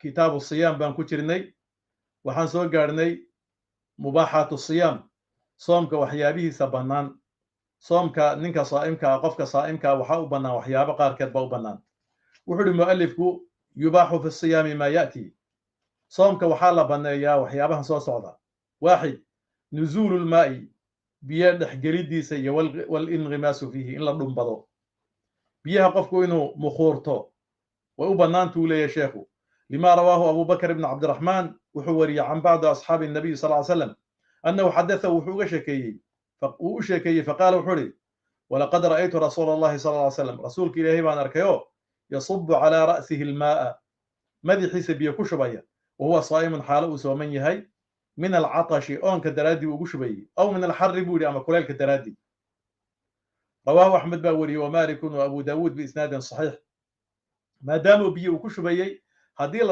Kitaabu siyaam baan ku jirnay. Waxaan soo gaadhnay mubaaxaatu siyaam, soomka waxyaabihiisa bannaan. Soomka ninka saa'imka ah, qofka saa'imka ah, waxaa u bannaan waxyaabo qaarkeed baa u bannaan. Wuxuu uhi mu'alifku: yubaaxu fi siyaami maa ya'ti. Soomka waxaa la banneeyaa waxyaabahan soo socda. 1, nuzuulu lmaa'i, biyo dhexgelidiisa, iyo walinghimaasu fiihi, in la dhumbado biyaha, qofku inuu mukhuurto way u bannaantuu leeyahay sheekhu. Lima rawaahu Abu Bakr ibn Cabdiraxmaan, wuxuu wariyey can bacdi asxaabi الnabiy sal ly slam annahu xadathahu, wuxuu uga sheekeeyey, wuu u sheekeeyey. Faqaala, wuxuu uhi: walaqad ra'aytu rasuula allahi sal ly slam, rasuulka Ilaahay baan arkayoo, yasubu calaa ra'sihi almaa'a, madaxiisa biyo ku shubaya, wa huwa saa'imun, xaalo uu sooman yahay, min alcatashi, oonka daraaddii uu ugu shubayey, aw min alxarri buu yidhi, ama kuleylka daraaddii. Rawaahu Axmed baa weriyey, wa Malikun wa Abu Daawuud, biisnaadin saxiix. Maadaamuu biyo uu ku shubayey haddii la